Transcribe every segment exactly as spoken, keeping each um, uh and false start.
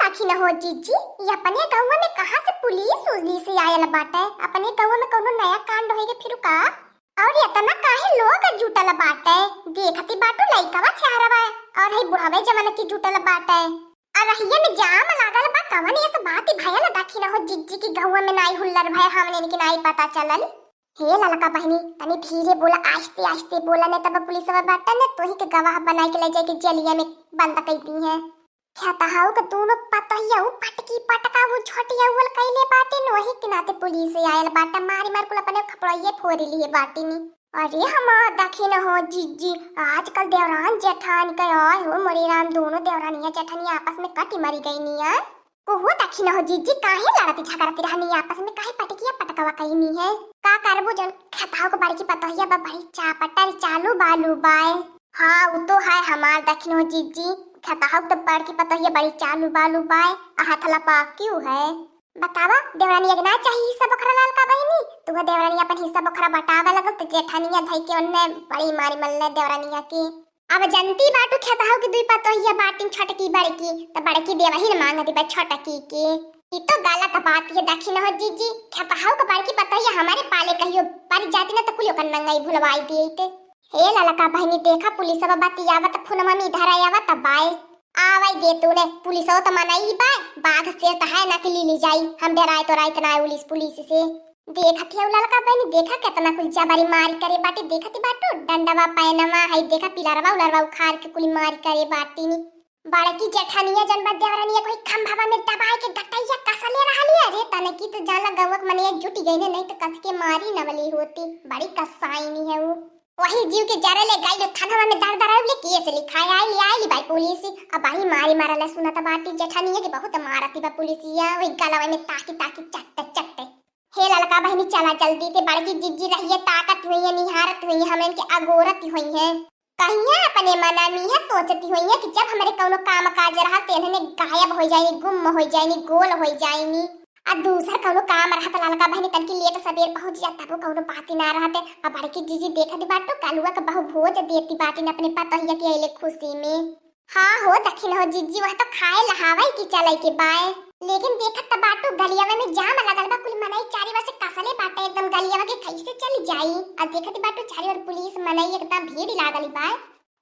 देखी न हो जीजी, ई अपने गौवा में कहाँ से पुलिस उलिस आयल बाटे? अपने गौवा में कौनो नया कांड होइगे फिर का? और इतना काहे लोग जुटल बाटे? देखती बाटू लइकवा छहरवा और है बुढ़वे जमाना की जुटल बाटे। और रहिया में जाम लागल बा, कवन ऐस बात भयल? देखी न हो जीजी की गौवा में नाई हुल्लर भय, हमने की नाई पता चलल। हे ललका बहिनी, तनी धीरे बोला, आहिस्ते आहिस्ते बोला, नहीं तब पुलिसवा बाटे न तोही के गवाह बनाई के ले जाए के जेलिया में बंद कर दी है। खेतहाऊ के दोनों पतोहिया उ पटकी पटका उ छोटिया उल कइले बाटे न, वही के नाते पुलिस आयल बाटे, मारी मार कुल अपने खपड़ोइये फोरी लिए बाटे नी। अरे हमार देखी न हो जीजी, आजकल देवरान जेठान के आय हो मोरे राम, दोनों देवरानिया जेठानिया आपस में कटी मरी गई नी यार। ओहो देखी न हो जीजी, काहे लड़ती झगड़ती रहनी आपस में, काहे पटकिया पटकवा कइनी है? का करबू जन खेतहाऊ के बड़की पतोहिया बा बड़ी चापटर चालू बालू बाय। हाँ, उ तो है हमार देखी न हो जीजी, खेतहाऊ के तो बड़की पतोहिया बड़ी चालू बालू बाय, आ हथला पाकियो है। बतावा, देवरानिया के ना चाही हिस्सा बोखरा ललका बहिनी? तू देवरानिया अपन हिस्सा बोखरा बटावे लगल तो जेठानिया धई के ओन्ने बड़ी मारी मल्ले देवरानिया के। अब जनती बाटू खेतहाऊ की दुई पतोहिया बाटिन छोटकी बड़की, त बड़की देवहिन मांगती बा छोटकी के। ई तो गलत बात है देखी न हो जीजी, खेतहाऊ के बड़की पतोहिया हमारे पाले कहियो पर जाती न त कुल ओकर नंगई भुलवाई देते। हे ललका बहिनी, देखा पुलिसवा बतियावत, फोनवा में इधर आवत बाय। आवै दे तूने, पुलिसवा त मनई बाय, बाघ शेर त है ना कि ली ली जाई। हम डराए तो राइत ना पुलिस, पुलिस से। देखत हियौ ललका बहिनी, देखा केतना कुल जबरी मारी करे बाटे, देखत ही बाटू, डंडवा पैनवा है, देखा पिलरवा उलरवा उखाड़ के कुल मारी करे बाटी नी। बड़की जेठानिया जन बा देवरानिया कोई खंभवा में दबाए के गटैया कसले रहली है रे, तने की तो जाला गौवा के मनई जुटी गई ने, नहीं तो कस के मारी नवली होती, बड़ी कसाई नी है वो। वही जीव के जरे ले गई थनवा में दर दर ले केस लिखाए आइली, आइली बाय पुलिस। अब वही मारी मारल सुनत बाटी जेठानिया के बहुत मारती बा पुलिसिया, वही गलवा में ताकी ताकी चट्टे चट्टे। हे ललका बहिनी, चला जल्दी से, बड़की जीजी रहिए ताकत हुई है, निहारत हुई है, हमन के अगोरत हुई है। कहिया अपने मना में है सोचती हुई है कि जब हमरे कौनो काम काज रहा तो इन्हने गायब हो जाइनी, गुम हो जाइनी, गोल हो जाइनी। आ दूसर कौनो काम रहत ललका बहिनी तनकी लेट सबेर पहुँच जात तबो कौनो बात ही ना रहत। आ बड़की जीजी देखत बाटू कलुआ के बहु भोज देती बाटिन अपने पतोहिया के अइले खुशी में। हाँ हो दखिन हो जीजी, वह तो खाए लहावे की चले के बाय। लेकिन देखत त बाटू गलियावे में जाम लगल बा, कुल मनई चारी ओर से कसले बाटे एकदम गलियावा के कैसे चली जाई। आ देखत बाटू चारी ओर पुलिस मनई एकदम भीड़ लागल बाय।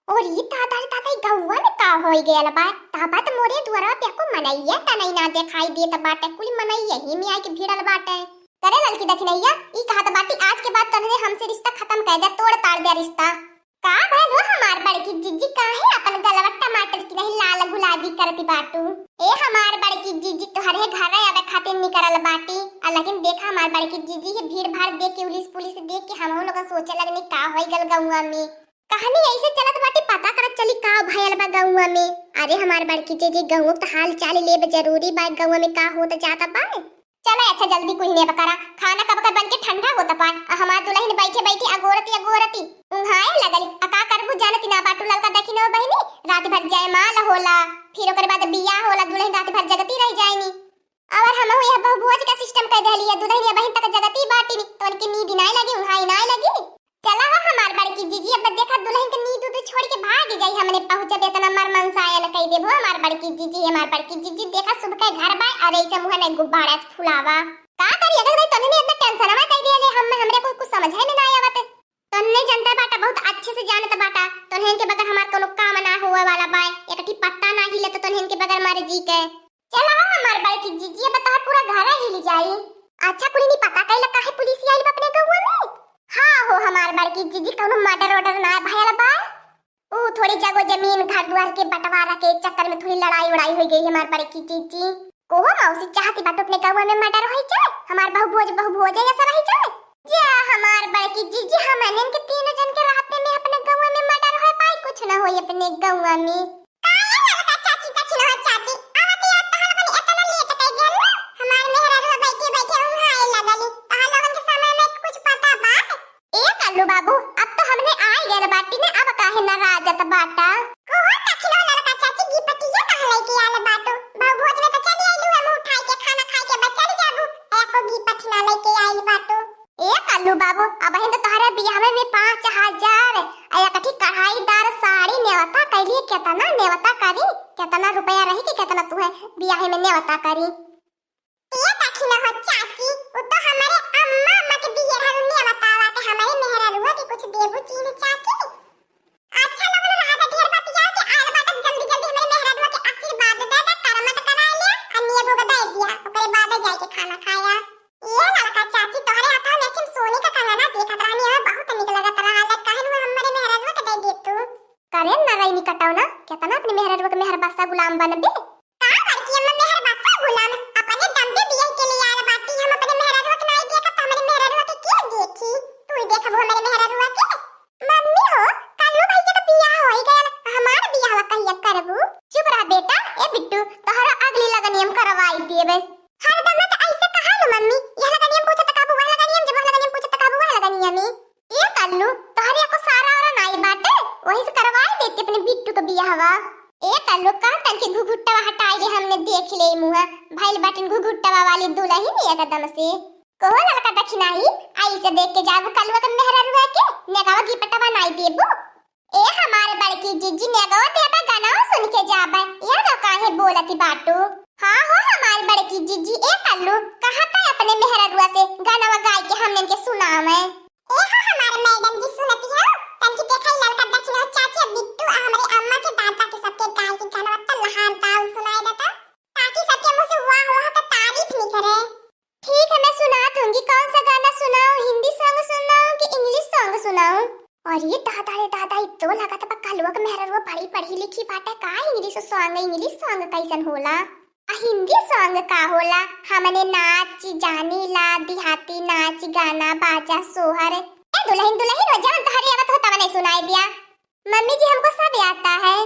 और ई दादा रे दादा, ई गौवा में का होई गयल बा? ताबा त मोरे दुआरा पे एको मनइया त नहीं ना देखाई देत बाटे, कुल मनई यही में आके भिड़ल बाटे। करे ललकी दखिनैया, ई कहत बाटी आज के बाद तोहने हमसे रिश्ता खतम कर दे, तोड़ ताड़ दे रिश्ता। का भइल हो हमार बड़की जीजी, काहे अपन गलवा टमाटर की नहीं लाल गुलाबी करती बाटू? ए हमार बड़की जीजी, तोहरे घरे आवे खातिर निकरल बाटी। आ लेकिन देखा हमार बड़की जीजी, ये भीड़ भाड़ देख के, पुलिस पुलिस देख के हमहू लोग सोचे लगनी का होई गल गौवा में। कहानी ऐसे चलत बाटी, पता करत चली का भयल बा गौवा में। अरे हमार बड़की जीजी, गौवा के हाल चाल लेब जरूरी बा, गौवा में का होत जात बा। चला अच्छा जल्दी कुल नेब करा, खाना कब का बन के ठंडा होत बा। आ हमार दुलहिन बैठे बैठे अगोरती अगोरती उहाए लगली। आ का करबू जानती ना बाटू ललका दखिन हो बहिनी, रात भर जयमाल होला, फिर ओकर बाद बियाह होला, दुलहिन रात भर जगती रह जाइनी। और हमहू यह बहु भोज का सिस्टम कर देली है, दुलहिन या बहिन तक जगती बाटी नी, तो उनके नींद नाय लगी, उहाई नाय लगी। चला हो हमार बड़की जीजी, अब देखा दुलहिन के नींद उद छोड़ के भाग जाई, हमने पहुँचब इतना मर मनसायन कह देबो हमार बड़की जीजी। हमार बड़की जीजी देखा सुबह के घर बाय और ऐसे मुँह नहीं गुब्बारा से फुलावा। का करी अगर भाई तोहने इतना टेंशनवा दे दिया ले, हम हमरे को कुछ समझे में ना आवत। तोहने जनता बाटा, बहुत अच्छे से जानत बाटा, तोहने के बगैर हमार कोनो काम ना होवे वाला बाय, एक ठी पत्ता ना हिले तो तोहने के बगैर मारे जी के। चला हो हमार बड़की जीजी, अब तोहर पूरा घर हिल जाई। अच्छा कुलिनी पता कैला काहे पुलिस आइल बा अपने गौवा में? हाँ हो हमार बड़की जीजी, कौनो मर्डर वर्डर ना भयल बा? ऊ थोड़ी जगह जमीन घर द्वार के बंटवारा के चक्कर में थोड़ी लड़ाई उड़ाई हो गई हमार बड़की जीजी। कोहो मौसी चाहती बाटू अपने गौवा में मर्डर हो जाए, हमार बहु भोज बहु भोज ऐसा रह जाए। जा हमार बड़की जीजी, हमनन के तीनों जन के रास्ते में अपने गौवा में मर्डर हो पाई, कुछ ना होई अपने गौवा में। काहे ललका चाची, दखिन हो चाची, आवत आवत तोहर लोगन इतना लेट कर गयल ना? हमार मेहरारू बैठे बैठे उहाए लगली, तोहर लोगन के समय में कुछ पता बा? ए कल्लू बाबू, अब तो हमने आइ गयल बाटी ने, अब काहे नाराजत बाटा? कोहो दखिन हो ललका चाची, गिपटिया कहाँ लेके आयल बाटू? बहु भोज में तो चली आइलू, हम उठाई के खाना खाई के बचल जाबू, एको गिपट ना लेके आइल बाटू। ए कल्लू बाबू, अबहिन तो तोहरे बियाह में पाँच हजार आ एक ठी कढ़ाईदार साड़ी नेवता कैली, केतना बियाहे में नेवता करी। ए दखिनहो चाची, उ तो हमरे अम्मा, अम्मा के दिहे रहलू नेवता, बाटे हमरे मेहररुआ के कुछ देबू चीन्ह चाची? अच्छा लोगन, रहा दे ढेर बतिया के, आयल बाटे जल्दी जल्दी हमरे मेहररुआ के आशीर्वाद दे दे, करमत कराए ले, आ नेबो के दे दिया, ओकरे बाद जाए के खाना खाया। ए ललका चाची, तोहरे हाथवा में एक ठे सोने का कंगना देखत रहनी है, बहुत निक लगत रहा, ले कहन वो हमरे मेहररुआ के दे दे तू। करे ना रही निकटाओ ना, केतना अपने मेहररुआ के मेहर बासा गुलाम बनबे। का बड़की अम्मा, मेहर बासा गुलाम? अपने दम पे बियाह के लिए आयल बाटी, हम अपने मेहररुआ के नाई देखब त हमरे मेहररुआ के के देखी? तू ही देखबू हमरे मेहररुआ के। मम्मी हो, कल्लू भाई के तो बियाह होई गयल, हमार बियाहवा कहिया करबू? चुप रह बेटा, ए बिट्टू, तोहरा अगली लगनिया में करवाई देबे। हरदम ना तो ऐसे कहा न मम्मी, यह लगनिया में पूछत कहबू, वह लगनिया में, जब वह लगनिया में पूछत कहबू, वह लगनिया में। ए कल्लू, तोहरे को सारा और नाई बाटे, वही से करवाई देती अपने बिट्टू के बियाहवा। ए कल्लू, कह तन के घुघुट्टवा हटाई रे, हमने देख ले मुहा, भइल बाटिन घुघुट्टवा वाली दुलहिन एकदम से। कहो ललका दखिनही, ऐसे देख के जाबू कलुआ के मेहररुआ के, नेगवा गिपटवा नाई देबू। ए हमार बड़की जीजी, नेगवा देबा, गनवा सुन के जाबा, यह तो काहे बोलती बाटू? हाँ हो हमार बड़की जीजी, ए कल्लू, कहा था अपने मेहररुआ से गनवा गाय के हमने के सुनावे। ए हो हमार मैडम जी, सुनती हो? तनकी देखा ललका दखिनहो चाची, बिट्टू आ हमरे अम्मा के दादा के सबके गाय के गनवा त लहार दाऊ सुनाए देता, ताकि सबके मुंह से वाह वाह का तारीफ निकले। ठीक है, मैं सुना दूंगी। कौन सा गाना सुनाऊं, हिंदी सॉन्ग सुनाऊं कि इंग्लिश सॉन्ग सुनाऊं? अरे दादा रे दादा, ई तो लागत बा कलुआ के मेहररुआ बड़ी पढ़ी लिखी बाटे का? इंग्लिश सॉन्ग, इंग्लिश सॉन्ग कैसन होला? आ हिंदी सॉन्ग का होला? हमने नाच जानी ला, देहाती नाच, गाना बाजा सोहर। ए दुलहिन, दुलहिन हो, जवन तोहरे आवत हो तवन सुनाई दिया। मम्मी जी, हमको सब आता है।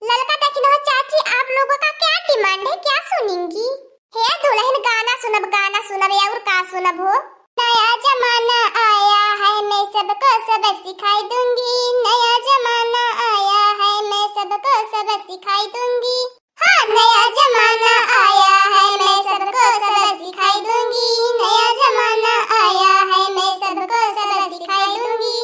ललका दखिनहो चाची, आप लोगों का क्या डिमांड है, क्या सुनेंगी? हे दुलहिन, गाना सुनब, गाना सुनब, और का सुनब हो? नया जमाना आया है, मैं सबको सबक सिखाई दूंगी। नया जमाना आया है, मैं सबको सबक सिखाई दूंगी। हाँ, नया जमाना आया है, मैं सबको सबक सिखाई दूंगी। नया जमाना आया है, मैं सबको सबक सिखाई दूंगी।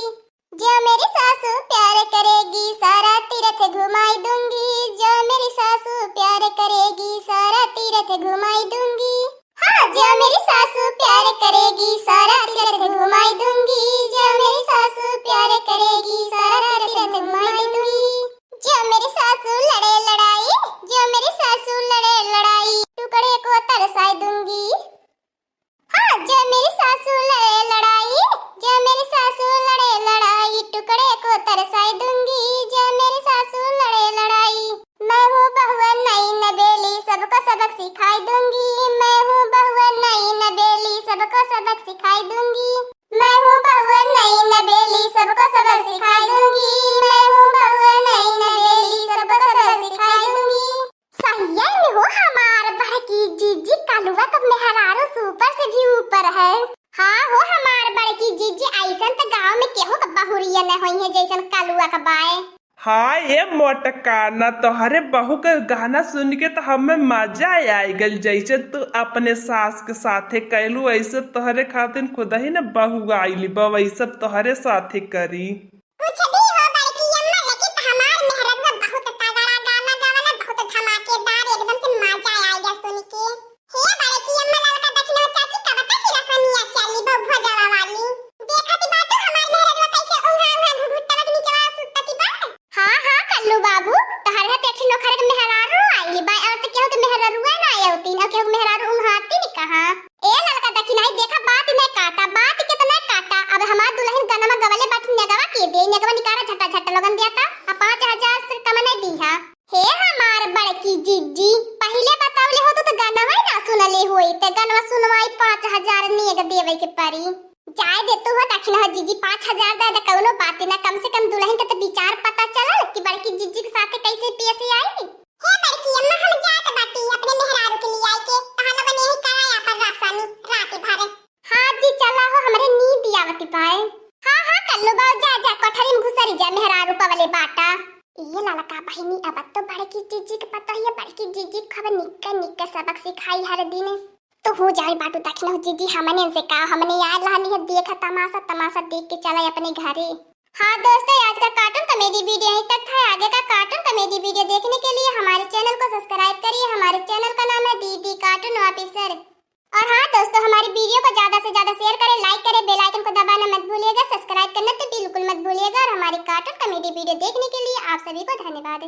जो मेरी सासू प्यार करेगी, सारा तीरथ घुमाई दूंगी। जो मेरी सासू प्यार करेगी, सारा तीरथ घुमाई दूंगी। हाँ, जो मेरी सासू प्यार करेगी, सारा तीरथ घुमाई दूंगी। जो मेरी सासू प्यार करेगी, सारा तीरथ घुमाई दूंगी। जो मेरी सासू लड़े लड़ाई, जो मेरी सासू लड़े लड़ाई, टुकड़े को तरसाई दूंगी। हाँ, जो मेरी सासू लड़े लड़ाई, जो मेरी सासू लड़े लड़ाई, टुकड़े को तरसाई दूंगी। जो मेरी सासू लड़े लड़ाई, मैं हूँ बहुआ नई नबेली, सबको सबक सिखाई दूंगी। मैं हूँ बहुआ नई नबेली, सबको सबक सिखाई दूंगी। मैं हूँ बहुआ नई नबेली, सबको सबक सिखाई दूंगी। मैं हूँ बहुआ नई नबेली, सबको सबक सिखाई दूंगी। सही में हो हमार बड़की जीजी, कलुआ का मेहरारू super से भी ऊपर है। हाँ हो हमार बड़की जीजी, ऐसन त गाँव में केहू का बहुरिया न होई है जैसन कलुआ का बाय। हाँ ए मोटका, ना तोहरे बहू के गाना सुन के तो हमें मजा आइ गइल, जैसे तू अपने सास के साथे कैलू, वैसे तोहरे खातिर खुद ही न बहू आइली बा, वैसे तोहरे साथे करी। कुछ भी हो बड़की अम्मा, लेकिन हमार मेहररुआ बहुत तगड़ा गाना गावला, बहुत धमाकेदार, एकदम से मजा आइ गया सुन के। हे बड़की अम्मा, ललका दखिनहो चाची, कब तक ई रसनिया चली बा भोजवा वाली? देखत बाटू हमार मेहररुआ कैसे उंघा उंघा घुघुट्टवा के निचवा सुतती बा। हाँ हाँ कल्लू बाबू, तोहरे हाथ एक ठे नोखर के मेहरारू आइली बा, और तो केहू के मेहररुआ ना आवती, और केहू के मेहरारू उंघाती नहीं कहाँ। ए ललका दखिनही, देखा बात नहीं काटा, बात कितना काटा। अब हमार दुलहिन गनमा गवले बाटी, नेगवा के दे, नेगवा निकारा झटा झटा लोगन दिया था, आ पाँच हजार से कम नहीं दी है। हे हमार बड़की जीजी, पहिले बतौले हो तो, तो गनवा ना सुनले होई, ते गनवा सुनवाई पाँच हजार नेग देवे के परी। जाए दे तू हो दखिनहो जीजी, पाँच हजार दे दे, कौनो बात ना, कम से कम दुलहिन के तो विचार पता चलल कि बड़की जीजी के साथे कैसे पेश आई। हे बड़की अम्मा, हम जात बाटी अपने मेहरारू के लिए आई के, तहां लोगन यही कराया पर रासानी रात भर। हाँ जी, चला हो, हमरे नींद आवत बाय। हाँ हाँ कल्लू बाबू, जा जा, कोठरी में घुसरी जा, मेहरारू पवले बाटा। ये ललका बहिनी, अब तो बड़की जीजी के पता है, बड़की जीजी खूब निक्के निक्के सबक सिखाई हर दिन। तो हो जाए बाटू दखिनहो जीजी, हमने इनसे कहा, हमने यार लहनी है, देखा तमाशा, तमाशा देख के चला अपने घरे। हाँ दोस्तों, आज का कार्टून कॉमेडी वीडियो यहीं तक था। आगे का कार्टून कॉमेडी वीडियो देखने के लिए हमारे चैनल को सब्सक्राइब करिए। हमारे चैनल का नाम है दीदी कार्टून ऑफिसर। और हाँ दोस्तों, हमारी वीडियो को ज्यादा से ज्यादा शेयर करें, लाइक करें, बेल आइकन को दबाना मत भूलिएगा, सब्सक्राइब करना तो बिल्कुल मत भूलिएगा। और हमारी कार्टून कॉमेडी वीडियो देखने के लिए आप सभी को धन्यवाद।